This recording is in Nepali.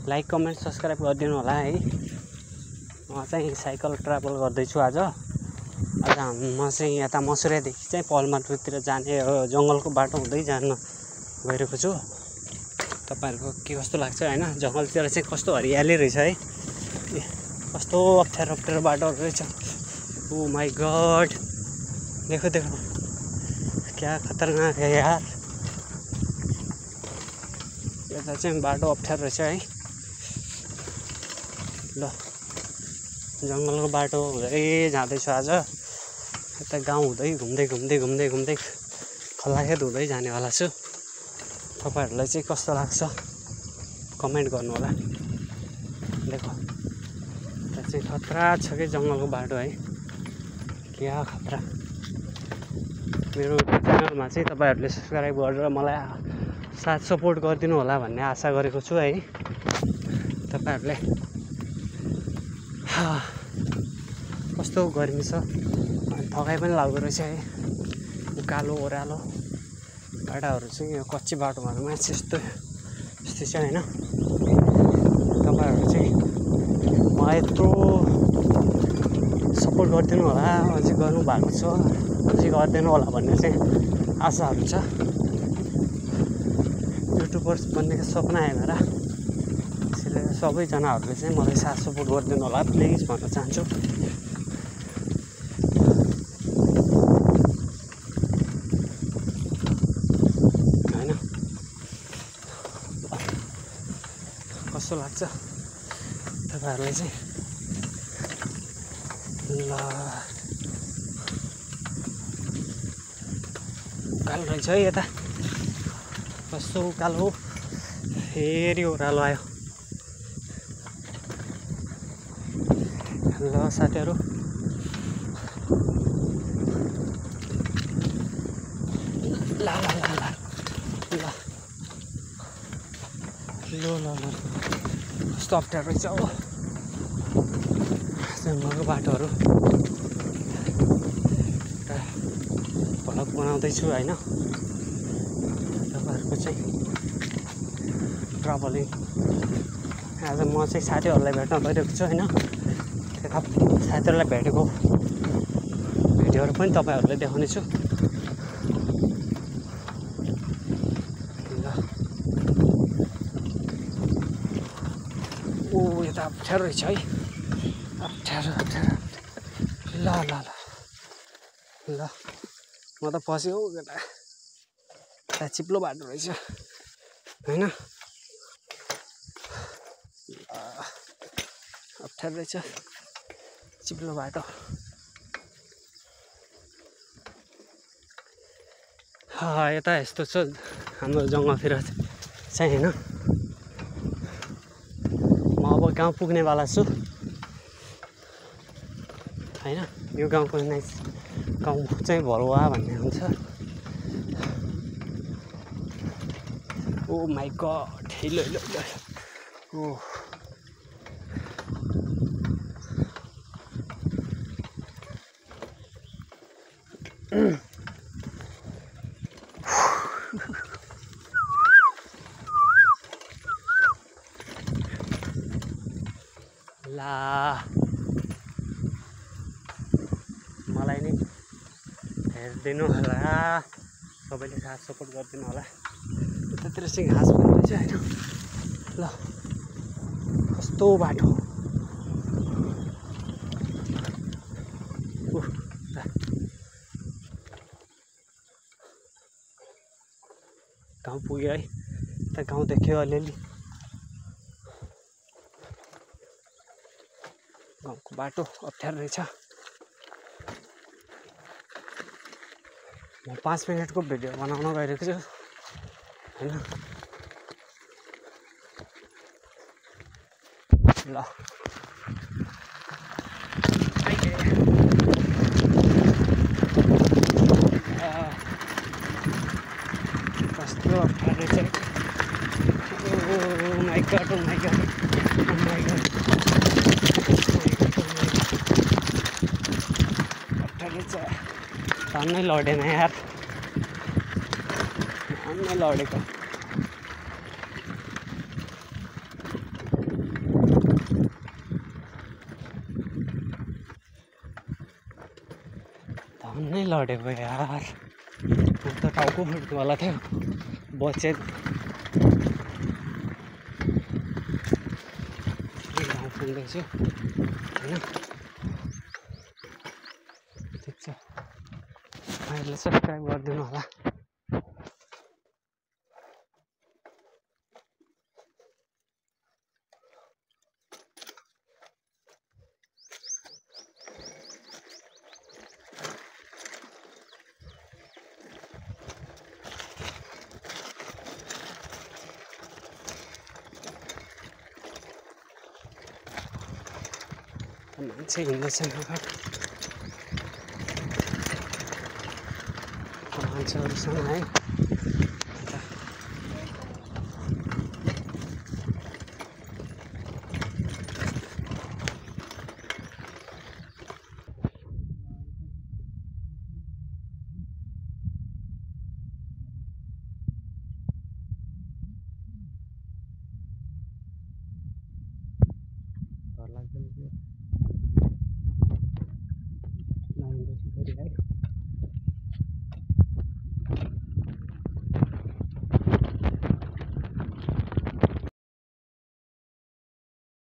लाइक कमेन्ट सब्सक्राइब गरिदिनु होला है। म चाहिँ साइकल ट्राभल गर्दैछु आज म चाहिँ यता मसुरियादेखि चाहिँ पलमाटुतिर जाने जङ्गलको बाटो हुँदै जान गइरहेको छु। तपाईँहरूको के कस्तो लाग्छ होइन, जङ्गलतिर चाहिँ कस्तो हरियाली रहेछ है, कस्तो अप्ठ्यारो बाटोहरू रहेछ। ओ माई गॉड, देखो क्या खतरनाक है यार। यता चाहिँ बाटो अप्ठ्यारो रहेछ है। ल जङ्गलको बाटो हुँदै जाँदैछु आज। यता गाउँ हुँदै घुम्दै खल्लाखेत हुँदै जानेवाला छु। तपाईँहरूलाई चाहिँ कस्तो लाग्छ कमेन्ट गर्नु होला। देखो यता चाहिँ खतरा छ कि जङ्गलको बाटो है, क्या खतरा। मेरो च्यानलमा चाहिँ तपाईँहरूले सब्सक्राइब गरेर मलाई साथ सपोर्ट गरिदिनु होला भन्ने आशा गरेको छु है। तपाईँहरूले कस्तो गर्मी छ अनि थकाइ पनि लाग्दो रहेछ है। उकालो ओह्रालो बाटाहरू चाहिँ यो कच्ची बाटोहरूमा यस्तै छ होइन। तपाईँहरू चाहिँ मलाई यत्रो सपोर्ट गरिदिनु होला, अझै गर्नुभएको छ, अझै गरिदिनु होला भन्ने चाहिँ आशाहरू छ। युट्युबर्स बन्ने सपना है मेरा। त्यसैले सबैजनाहरूले चाहिँ मलाई साथ सपोर्ट गरिदिनु होला प्लिज भन्न चाहन्छु। होइन कस्तो लाग्छ तपाईँहरूलाई चाहिँ। ल उकालो रहेछ है यता, कस्तो उकालो, फेरि ओह्रालो आयो। ल साथीहरू ल कस्तो अप्ठ्यारो रहेछ हो जङ्गलको बाटोहरू। भ्लग बनाउँदैछु होइन, तपाईँहरूको चाहिँ ट्राभलिङ। आज म चाहिँ साथीहरूलाई भेट्न गइरहेको छु होइन। त्यता साथीहरूलाई भेटेको भिडियोहरू पनि तपाईँहरूलाई देखाउने छु। ओ यता अप्ठ्यारो रहेछ है, अप्ठ्यारो। ल म त फसेँ हौ केटा, यता चिप्लो बाटो रहेछ होइन। अप्ठ्यारो रहेछ चिप्लो बाटो। यता यस्तो छ हाम्रो जङ्गलतिर चाहिँ होइन। म अब गाउँ पुग्नेवाला छु होइन। यो गाउँको गाउँ चाहिँ भरुवा भन्ने हुन्छ। ओ माई गॉड, ल ओ ला मलाई नि हेरिदिनु होला, सबैले साथ सपोर्ट गरिदिनु होला। यतातिर चाहिँ घाँस पनि रहेछ होइन। ल कस्तो बाटो, गाउँ पुग्यो है। त गाउँ देख्यो अलिअलि, गाउँको बाटो अप्ठ्यारो रहेछ। म 5 मिनटको भिडियो बनाउन गइरहेको छु होइन। ल कस्तो अप्ठ्यारो रहेछ। ओ माई गॉड अप्ठ्यारो रहेछ। सामने लडेन यार, सामने लडेको। लडेको यार त टाउको फुट्नेवाला थियो बचे गाउँ पुग्दैछु होइन ठिक छ अहिले सब्सक्राइब गरिदिनु होला मान्छे हिँड्दैछन् मान्छेहरूसँग है घर लाग्दैन फेरि है